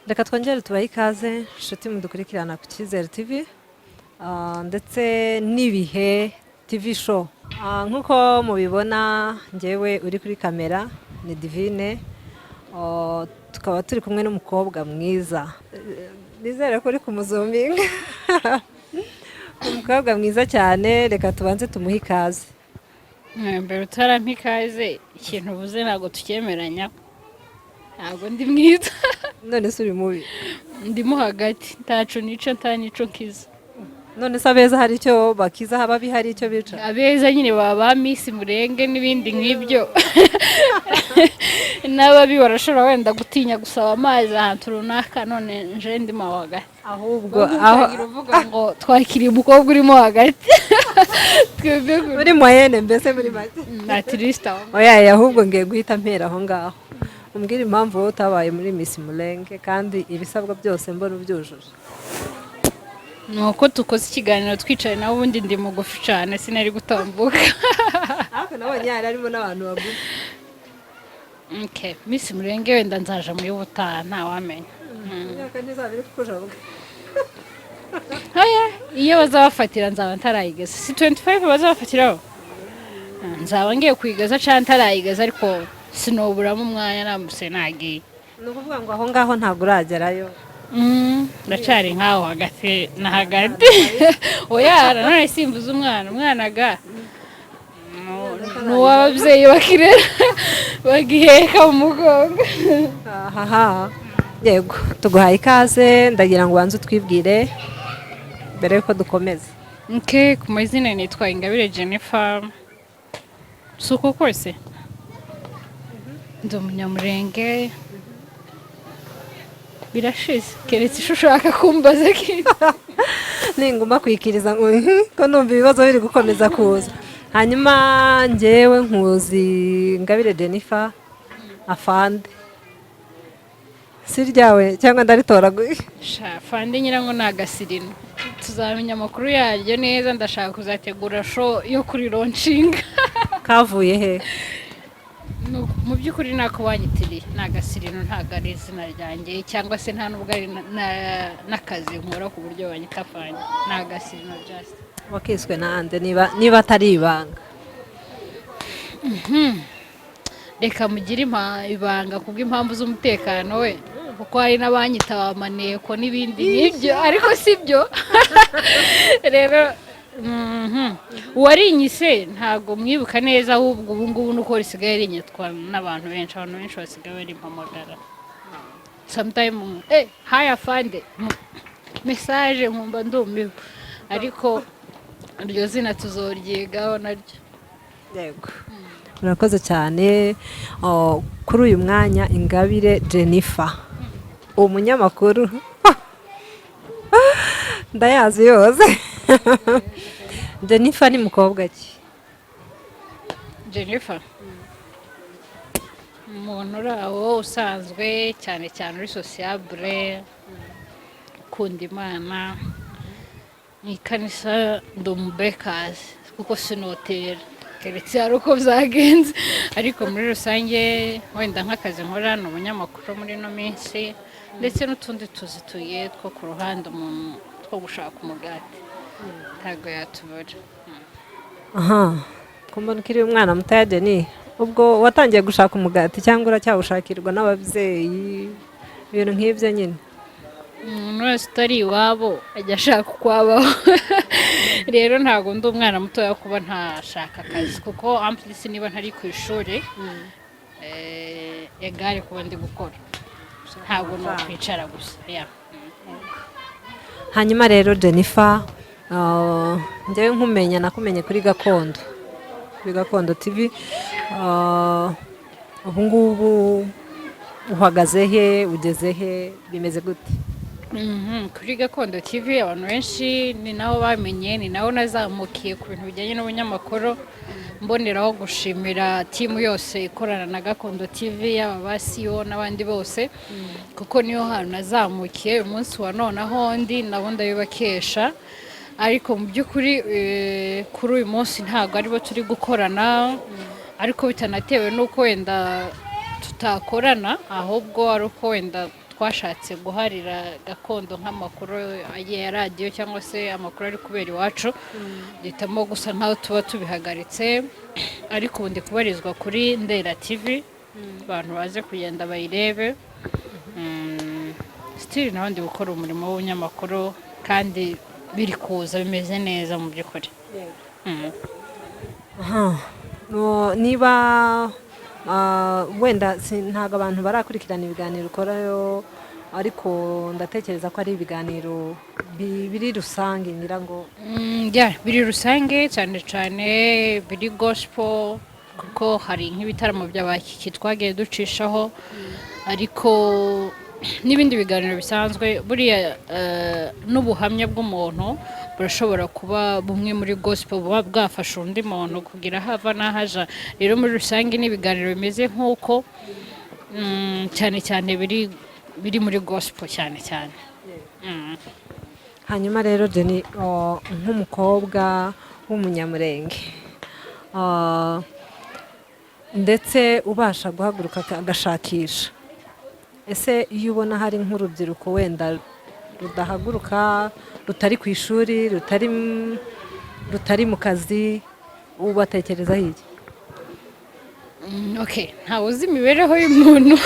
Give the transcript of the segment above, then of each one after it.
Reka twongere tubahe ikaze, inshuti mudukurikirana ku Cyizere TV ndetse n'Ibihe TV Show. Nk'uko mubibona, ngewe uri kuri kamera ni Divine. Tukaba turi kumwe n'umukobwa mwiza. Nizere ko uri kumuzuminga. Umukobwa mwiza cyane, reka tubanze tumuhe ikaze. Mbere utarampa ikaze, ikintu uvuze ntabwo tucyemeranya, ntabwo ndi mwiza. None se uri mubi? Ndimo hagati, ntaco nica, nta nico nkiza. None se abeza hari icyo bakiza, ababi hari icyo bica? Abeza nyine baba ba Miss Murenge n'ibindi nk'ibyo, n'ababi barashobora wenda gutinya gusaba amazi ahantu runaka. None nje ndimo aho hagati. Ahubwo aho aho uvuga ngo twakiriye umukobwa urimo hagati, twebwe muri moyenne mbese, muri make. At least aho. Oya, ahubwo ngiye guhita mpera aho ngaho, umbwire impamvu wowe utabaye muri Miss Murenge kandi ibisabwa byose mbona ubyujuje. Ni uko dukoze ikiganiro twicaye, nawe ubundi ndi mugufi cyane, sinari gutambuka. Ariko nabonye hari harimo n'abantu bagufi. Okay. Miss Murenge wenda nzaja mu y'ubutaha, ntawamenya. Imyaka ntizaba iri kukujabuka. Oya, iyo bazabafatira nzaba ntarayigeza. Si 25 bazabafatiraho? Nzaba ngiye kuyigeza cyangwa ntarayigeza, ariko sinoburamo umwanya namuse nagiye. Ni ukuvuga ngo aho ngaho ntabwo uragerayo? Ndacyari nkaho hagati na hagati. Oya, nanone simbuza umwana, umwana ga ni uw'ababyeyi bakirera, bagiheka mu mugongo. Ahaha, yego, tuguhaye ikaze. Ndagira ngo ubanze utwibwire mbere yuko dukomeza. Okay, ku mazina nitwa Ingabire Jennifer. Si uko kose? Ndi Umunyamurenge. Birashize, keretse icyo ushaka kumbaza kindi. Ninguma kwikiriza ngo ko numva ibibazo biri gukomeza kuza. Hanyuma njyewe nkuzi Ingabire Jennifer afande, si ryawe cyangwa ndaritoraguye? Sha, fande nyirango ni agasirino, tuzamenya amakuru yaryo neza. Ndashaka kuzategura show yo kuri launching. Kavuye he? Mu by'ukuri nako wanyitiriye ni agasirino, ntabwo ari izina ryanjye, cyangwa se nta nubwo ari n'akazi nkora ku buryo banyita fande. Ni agasirino just. Wakiswe nande, niba atari ibanga? Reka mugire ibanga kubw'impamvu z'umutekano we, kuko hari n'abanyita ba maneko n'ibindi nk'ibyo, ariko si byo. Rero uwarinyise ntabwo mwibuka neza, ahubwo ubu ngubu nuko risigaye rinyitwa n'abantu benshi. Abantu benshi basigaye barimpamagara sometime, "Hi afande," message, nkumva ndumiwe. Ariko iryo zina tuzoryigaho naryo. Yego, murakoze cyane. Oh, kuri uyu mwanya Ingabire Jennifer umunyamakuru, ndayazi yose. Jennifer ni mukobwa ki? Jennifer umuntu uri aho usanzwe, cyane cyane uri sociable, ukunda Imana. Mu ikanisa ndi umubekazi, kuko sinotera keretse hari uko byagenze. Ariko muri rusange wenda nk'akazi nkora ni umunyamakuru muri ino minsi, ndetse n'utundi tuzi tuye two ku ruhande umuntu two gushaka umugati, ntabwo yatubura. Aha ko mbona ukiri umwana mutoya, Jenny, ubwo watangiye gushaka umugati cyangwa uracyawushakirwa n'ababyeyi, ibintu nk'ibyo nyine? Umuntu wese utari iwabo ajya ashaka uko abaho. Rero ntabwo ndi umwana mutoya kuba ntashaka akazi, kuko ampulisi niba ntari ku ishuri, egare kuba ndi gukora, ntabwo ni ukwicara gusa ya. Hanyuma rero Jennifer, njyewe nkumenya nakumenye kuri Gakondo TV. Ubu ngubu uhagaze he, ugeze he, bimeze gute? Kuri Gakondo TV abantu benshi ni naho bamenye, ni naho nazamukiye ku bintu bijyanye n'ubunyamakuru. Mboneraho gushimira team yose ikorana na Gakondo TV, yaba ba CEO n'abandi bose, kuko niyo hantu nazamukiye. Uyu munsi wa none aho ndi nabo ndabibakesha. Ariko mu by'ukuri kuri uyu munsi ntabwo aribo turi gukorana, ariko bitanatewe n'uko wenda tutakorana, ahubwo ari uko wenda Twashatse guharira gakondo nk'amakuru ya radiyo cyangwa se amakuru ari kubera iwacu, duhitamo gusa nk'aho tuba tubihagaritse. Ariko ubu ndi kubarizwa kuri Ndera TV, abantu baze kugenda bayirebe. Still naho ndi gukora umurimo w'ubunyamakuru kandi biri kuza bimeze neza mu by'ukuri. Aha. No, niba wenda ntabwo abantu barakurikirana ibiganiro ukorayo, ariko ndatekereza ko ari ibiganiro biri rusange, ngira ngo. Yeah, biri rusange, cyane cyane biri gospel, kuko hari nk'ibitaramo by'abakiki twagiye ducishaho, ariko n'ibindi biganiro bisanzwe. Buriya n'ubuhamya bw'umuntu burashobora kuba bumwe muri gospel buba bwafasha undi muntu kugira aho ava n'ahaja. Rero muri rusange ni ibiganiro bimeze nk'uko cyane cyane biri muri gospel cyane cyane. Hanyuma rero Jenny, nk'umukobwa w'Umunyamurenge ndetse ubasha guhaguruka agashakisha, ese iyo ubona hari nk'urubyiruko wenda rudahaguruka, rutari ku ishuri, rutari mu kazi, ubatekerezaho iki? Okay, ntawe uzi imibereho y'umuntu.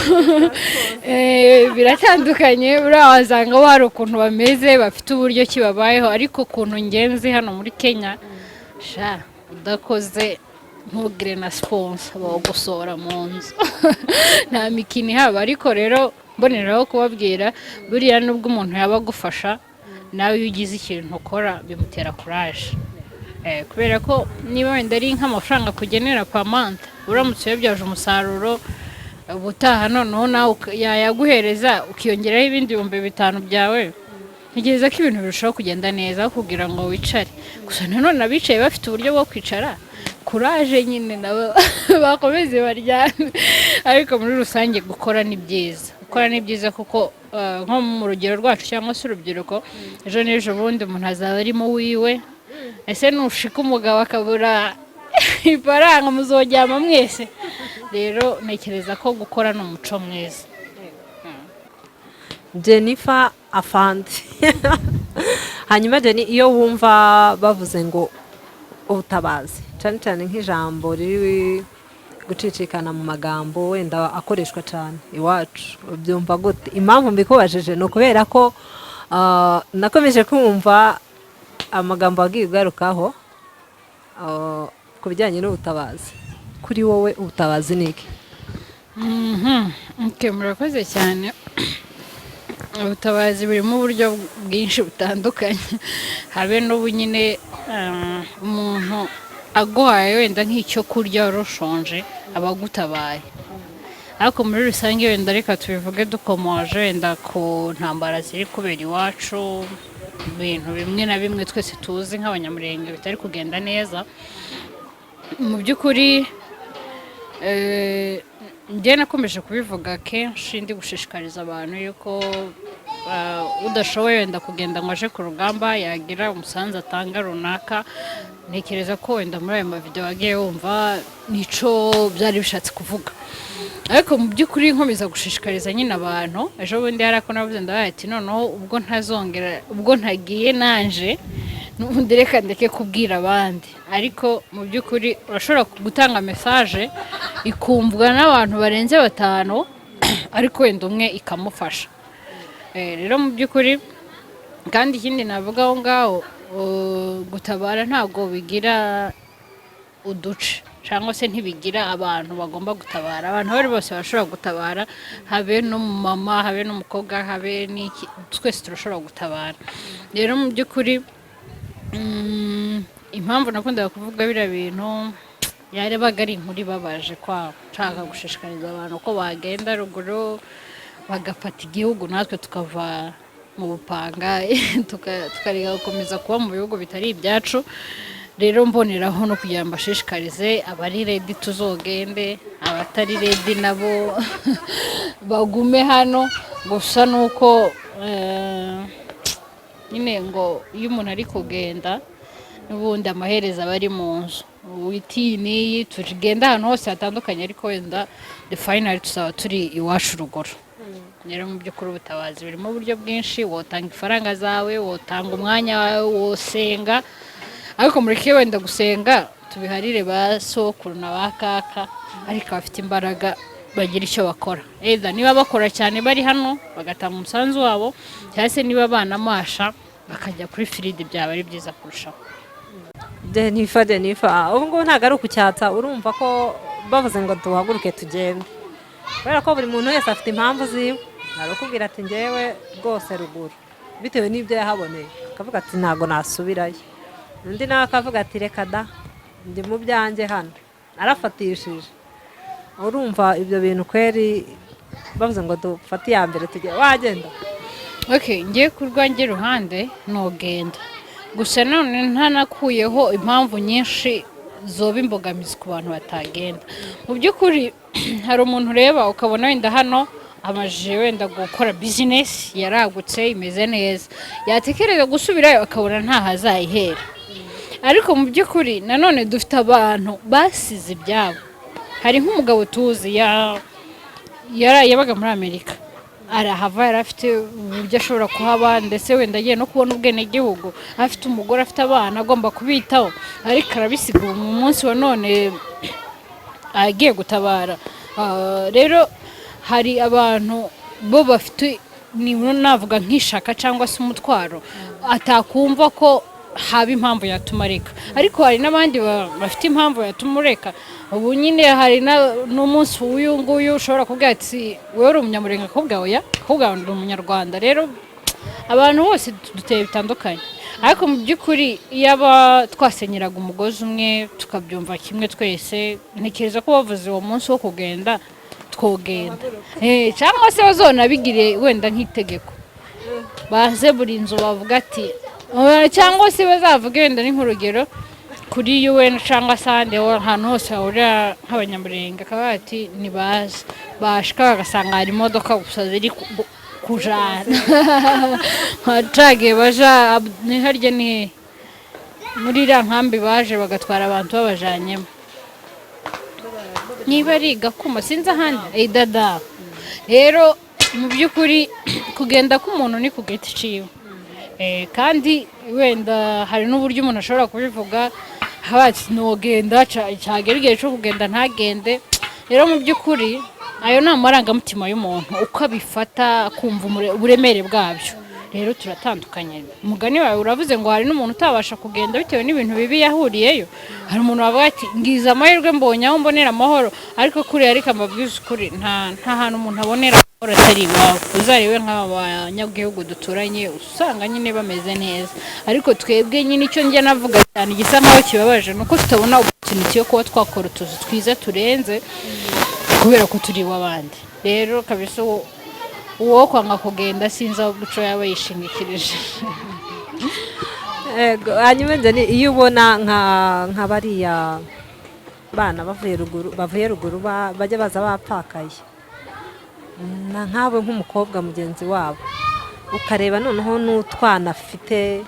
Biratandukanye. Buriya wasanga bo hari ukuntu bameze, bafite uburyo ki babayeho, ariko ukuntu ngenzi hano muri Kenya sha, udakoze ntugire na sponsor bawugusohora mu nzu, nta mikino ihaba. Ariko rero mboneraho kubabwira, buriya nubwo umuntu yaba agufasha, nawe iyo ugize ikintu ukora bimutera courage. Kubera ko niba wenda ari nk'amafaranga kugenera per month, uramutse uyabyaje umusaruro, ubutaha noneho nawe yayaguhereza ukiyongeraho ibindi 5000 byawe, ntegereza ko ibintu birushaho kugenda neza aho kugira ngo wicare gusa. Nanone abicaye bafite uburyo bwo kwicara, courage nyine, nabo bakomeze baryame. Ariko muri rusange gukora ni byiza, gukora ni byiza, kuko nko mu rugero rwacu cyangwa se urubyiruko, ejo n'ejo bundi umuntu azaba arimo wiwe. Ese nushika umugabo akabura ifaranga, muzojyama mwese? Rero ntekereza ko gukora ni umuco mwiza. Jennifer Afandi, hanyuma Jenny, iyo wumva bavuze ngo ubutabazi, cyane cyane nk'ijambo riri gucicikana mu magambo wenda akoreshwa cyane iwacu, ubyumva gute? Impamvu mbikubajije ni ukubera ko nakomeje kumva amagambo wagiye ugarukaho ku bijyanye n'ubutabazi. Kuri wowe ubutabazi ni iki? Okay, murakoze cyane. Ubutabazi burimo uburyo bwinshi butandukanye. Habe n'ubu nyine umuntu aguhaye wenda nk'icyo kurya wari ushonje, aba agutabaye. Ariko muri rusange wenda reka tubivuge dukomoje wenda ku ntambara ziri kubera iwacu, ibintu bimwe na bimwe twese tuzi nk'Abanyamurenge bitari kugenda neza mu by'ukuri. Njye nakomeje kubivuga kenshi, ndi gushishikariza abantu yuko udashoboye wenda kugenda ngo aje ku rugamba yagira umusanzu atanga runaka. Ntekereza ko wenda muri ayo mavideo wagiye wumva nico byari bishatse kuvuga. Ariko mu by'ukuri nkomeza gushishikariza nyine abantu. Ejo bundi hari ako navuze, ndabaye ati noneho ubwo ntazongera, ubwo ntagiye nanje n'ubundi, reka ndeke kubwira abandi. Ariko mu by'ukuri urashobora gutanga message ikumvwa n'abantu barenze batanu, ariko wenda umwe ikamufasha. Rero mu by'ukuri kandi ikindi navuga aho ngaho, gutabara ntabwo bigira uduce cyangwa se ntibigira abantu bagomba gutabara. Abantu abo ari bose bashobora gutabara, habe n'umumama, habe n'umukobwa, habe n'iki, twese turashobora gutabara. Rero mu by'ukuri impamvu nakundaga kuvuga biriya bintu, yabaga ari inkuru ibabaje kwa nshaka gushishikariza abantu ko bagenda ruguru bagafata igihugu, natwe tukava mu bupanga, tukareka gukomeza kuba mu bihugu bitari ibyacu. Rero mboneraho no kugira ngo mbashishikarize, abari ready tuzogende, abatari ready nabo bagume hano. Gusa nuko nyine ngo iyo umuntu ari kugenda n'ubundi amaherezo aba ari mu nzu witi n'iyi, tugenda ahantu hose hatandukanye, ariko wenda the final tuzaba turi iwacu ruguru. Rero mu by'ukuri ubutabazi burimo uburyo bwinshi: wotanga ifaranga zawe, wotanga umwanya wawe, wosenga. Ariko mureke wenda gusenga tubiharire ba sokuru na ba kaka, ariko abafite imbaraga bagira icyo bakora, either niba bakora cyane bari hano bagatanga umusanzu wabo, cyangwa se niba banamasha bakajya kuri field, byaba ari byiza kurushaho. Jennifer, Jennifer, ubu ngubu ntabwo ari ukucyatsa. Urumva ko bavuze ngo duhaguruke tugende, kubera ko buri muntu wese afite impamvu ziwe. Hari ukubwira ati: "Ngewe rwose ruguru," bitewe n'ibyo yahaboneye, akavuga ati: "Ntabwo nasubirayo." Undi nawe akavuga ati: "Reka da, ndi mu byanjye hano narafatishije." Urumva ibyo bintu kweri, bavuze ngo dufate iya mbere tujye, wagenda? Okay, ngiye ku rwanjye ruhande nogenda, gusa none ntanakuyeho impamvu nyinshi zoba imbogamizi ku bantu batagenda. Mu by'ukuri hari umuntu ureba ukabona wenda hano amajije wenda gukora bizinesi, yaragutse, imeze neza, yatekereza gusubirayo akabona ntaho azayihera. Ariko mu by'ukuri nanone dufite abantu basize ibyabo. Hari nk'umugabo tuzi yabaga muri Amerika, arahava, yari afite uburyo ashobora kuhaba, ndetse wenda agiye no kubona ubwenegihugu, afite umugore, afite abana agomba kubitaho, ariko arabisiga. Ubu mu munsi wa none agiye gutabara. Rero hari abantu bo bafite, nibura navuga nk'ishaka cyangwa se umutwaro, atakumva ko haba impamvu yatuma areka. Ariko hari n'abandi bafite impamvu yatuma ureka. Ubu nyine hari n'umunsi w'uyu nguyu ushobora kubwira ati: "Wowe uri Umunyamurenge?" Akakubwira: "Oya," akakubwira ngo: "Ndi Umunyarwanda." Rero abantu bose duteye bitandukanye, ariko mu by'ukuri iyo aba twasenyeraga umugozi umwe, tukabyumva kimwe twese, ntekereza ko bavuze uwo munsi wo kugenda twogenda. Cyangwa se bazonabigire wenda nk'itegeko, baze buri nzu bavuga ati, cyangwa se bazavuge wenda ni nk'urugero kuri UN cyangwa se ahandi ahantu hose hahurira nk'Abanyamurenge, akaba ati nibaze, bashika bagasanga hari imodoka gusa ziri kujana cagiye baja ni harya ni hehe muri iriya nkambi, baje bagatwara abantu babajanyemo, niba ari Gakuma, sinzi ahandi idada. Rero mu by'ukuri kugenda k'umuntu ni ku giti ciwe. Kandi wenda hari n'uburyo umuntu ashobora kubivuga haba ati nogenda, cyagera igihe cyo kugenda ntagende. Rero mu by'ukuri ayo ni amarangamutima y'umuntu, uko abifata, akumva uburemere bwabyo. Rero turatandukanye. Umugani wawe uravuze ngo hari n'umuntu utabasha kugenda bitewe n'ibintu bibi yahuriyeyo. Hari umuntu wavuga ati: "Ngize amahirwe, mbonye aho mbonera amahoro." Ariko kuriya, ariko amabwiriza ukuri, nta hantu umuntu abonera amahoro atari iwabo. Uzarebe nk'aba banyagihugu duturanye, usanga nyine bameze neza, ariko twebwe nyine icyo njya navuga cyane gisa nkaho kibabaje ni uko tutabona opportunity yo kuba twakora utuzu twiza turenze, kubera ko turi iw'abandi. Rero kabisa uwo kwanga kugenda sinzi aho guco yaba yishingikirije. Ego, hanyuma njye iyo ubona nka bariya bana bavuye ruguru bajya baza bapfakaye, na nkawe nk'umukobwa mugenzi wabo, ukareba noneho n'utwana afite,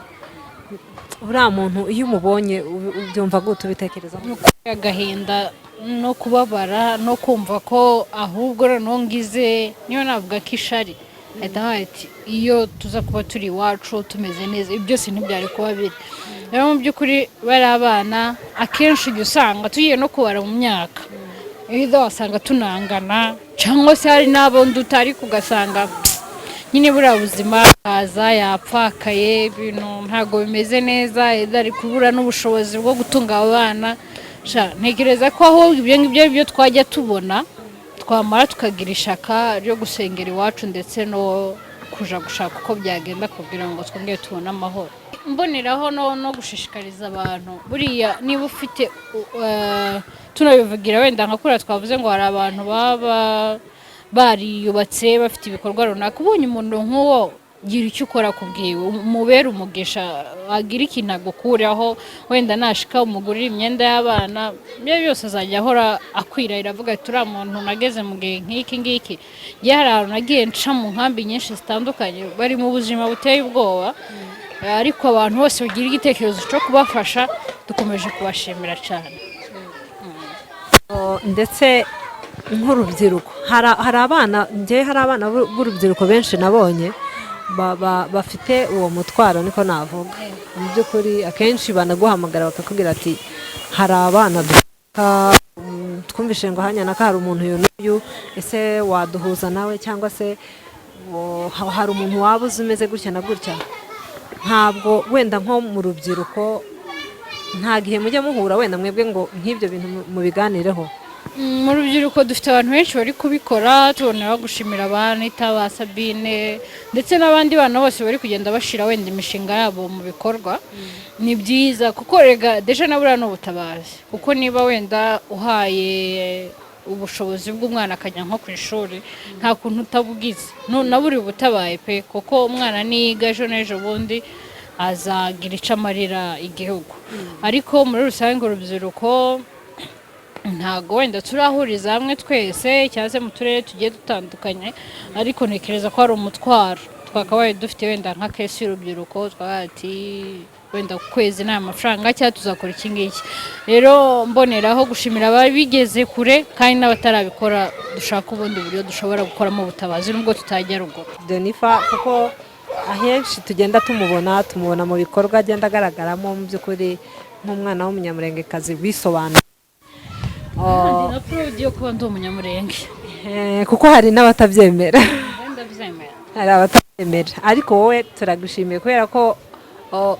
uriya muntu iyo umubonye ubyumva gute, ubitekereza? Agahinda no kubabara no kumva ko ahubwo noneho ngize, niyo navuga ko ishari, ahita avuga ati: "Iyo tuza kuba turi iwacu tumeze neza, ibi byose ntibyari kuba biri." Rero mu by'ukuri bari abana akenshi ujya usanga tugiye no kubara mu myaka, either wasanga tunangana cyangwa se hari n'abo utari kugasanga nyine buriya buzima kaza yapfakaye, ibintu ntabwo bimeze neza, either ari kubura n'ubushobozi bwo gutunga abo bana. Sha, ntekereza ko ahubwo ibyo ngibyo ari byo twajya tubona, twamara tukagira ishaka ryo gusengera iwacu, ndetse no kuja gushaka uko byagenda kugira ngo twongere tubone amahoro. Mboneraho no gushishikariza abantu, buriya niba ufite tunabivugira wenda nka kuriya twavuze ngo hari abantu baba bariyubatse, bafite ibikorwa runaka, ubonye umuntu nk'uwo, gira icyo ukora ku bwiwe, umubere umugisha, agira ikintu agukuraho. Wenda nashika umugurira imyenda y'abana, ibyo byose azajya ahora akwirahira avuga ati: "Uriya muntu nageze mu gihe nk'iki ngiki." Njye hari ahantu nagiye nca mu nkambi nyinshi zitandukanye, bari mu buzima buteye ubwoba, ariko abantu bose bagira igitekerezo cyo kubafasha, dukomeje kubashimira cyane. Ndetse Nk'urubyiruko, hari abana, njye hari abana b'urubyiruko benshi nabonye bafite uwo mutwaro, niko navuga. Mu by'ukuri akenshi banaguhamagara bakakubwira ati: "Hari abana dushaka, twumvishe ngo hanya naka hari umuntu uyu n'uyu, ese waduhuza nawe?" Cyangwa se hari umuntu waba uzi umeze gutya na gutya. Ntabwo wenda nko mu rubyiruko nta gihe mujya muhura wenda mwebwe ngo nk'ibyo bintu mubiganireho? Mu rubyiruko dufite abantu benshi bari kubikora. Tubonera gushimira ba Anita, ba Sabine, ndetse n'abandi bana bose bari kugenda bashyira wenda imishinga yabo mu bikorwa. Ni byiza kuko rega déjà na buriya ni ubutabazi, kuko niba wenda uhaye ubushobozi bw'umwana akajya nko ku ishuri, nta kuntu utabugize. Na buri butabaye pe, kuko umwana niyiga, ejo n'ejo bundi azagira icyo amarira igihugu. Ariko muri rusange urubyiruko ntago wenda turahuriza hamwe twese cyangwa se mu turere tugiye dutandukanye, ariko ntekereza ko hari umutwaro twakabaye dufite, wenda nka caisse y'urubyiruko, twabaye ati wenda ku kwezi ni aya mafaranga, cyangwa tuzakora iki ngiki. Rero mboneraho gushimira ababigeze kure, kandi n'abatarabikora dushaka ubundi buryo dushobora gukoramo ubutabazi nubwo tutajya ruguru. Jennifer, kuko ahenshi tugenda tumubona mu bikorwa agenda agaragaramo, mu by'ukuri nk'umwana w'Umunyamurengekazi wisobanuye. Ndi na proud yo kuba ndi Umunyamurenge. Kuko hari n'abatabyemera. Ndabyemera. Hari abatabyemera, ariko wowe turagushimiye kubera ko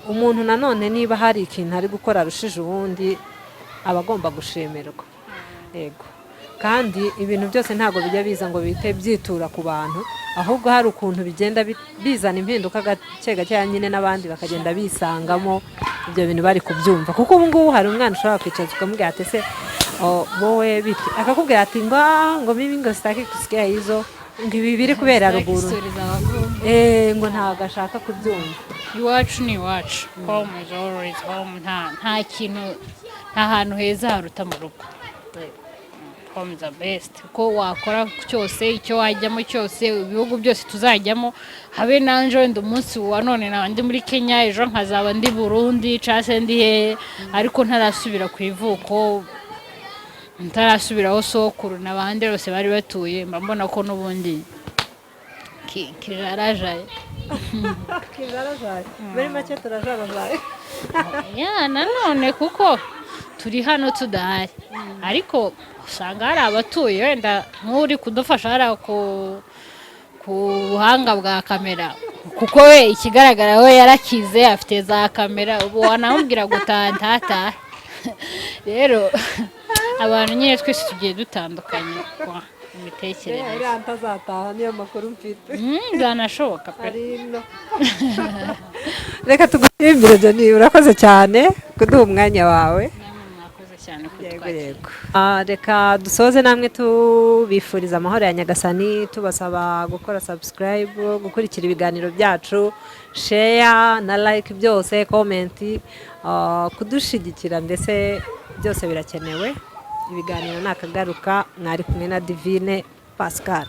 umuntu nanone niba hari ikintu ari gukora arushije uwundi, aba agomba gushimirwa. Yego, kandi ibintu byose ntabwo bijya biza ngo bihite byitura ku bantu, ahubwo hari ukuntu bigenda bizana impinduka gake gake nyine, n'abandi bakagenda bisangamo ibyo bintu bari kubyumva. Kuko ubu ngubu hari umwana ushobora kwicaza ukamubwira ati: "Ese wowe bite?" Akakubwira ati ngo: "Ah, ngo mimi ngo sitaki kusikia hizo, ngo ibi biri kubera ruguru." Ngo ntabwo ashaka kubyumva. Iwacu ni iwacu, home is always home. Nta kintu, nta hantu heza haruta mu rugo. Home is the best. Uko wakora cyose, icyo wajyamo cyose, ibihugu byose tuzajyamo, habe nanje wenda umunsi wa none naba ndi muri Kenya, ejo nkazaba ndi Burundi cyangwa se ndi hehe, ariko ntarasubira ku ivuko, ntarasubiraho sokuru n'abandi bose bari batuye, mba mbona ko n'ubundi kijarajaye. Kijarajaye, muri make turajarajaye. Ya, nanone kuko turi hano tudahari, ariko usanga hari abatuye wenda nk'uri kudufasha hariya ku buhanga bwa kamera, kuko we ikigaragara we yarakize, afite za kamera, ubu wanamubwira gutaha ntatahe. Rero abantu nyine twese tugiye dutandukanye kwa imitekerereze. Uriya ntazataha, niyo makuru mfite. Byanashoboka pe. Ari ino. Reka tugushimire, Jenny, urakoze cyane kuduha umwanya wawe. Namwe mwakoze cyane Yego. kutwakira. Yego. Reka dusoze namwe tubifuriza amahoro ya Nyagasani, tubasaba gukora subscribe, gukurikira ibiganiro byacu, share na like byose, comment, kudushigikira, mbese byose birakenewe. Ibiganiro ni akagaruka. Mwari kumwe na Divine Pascal.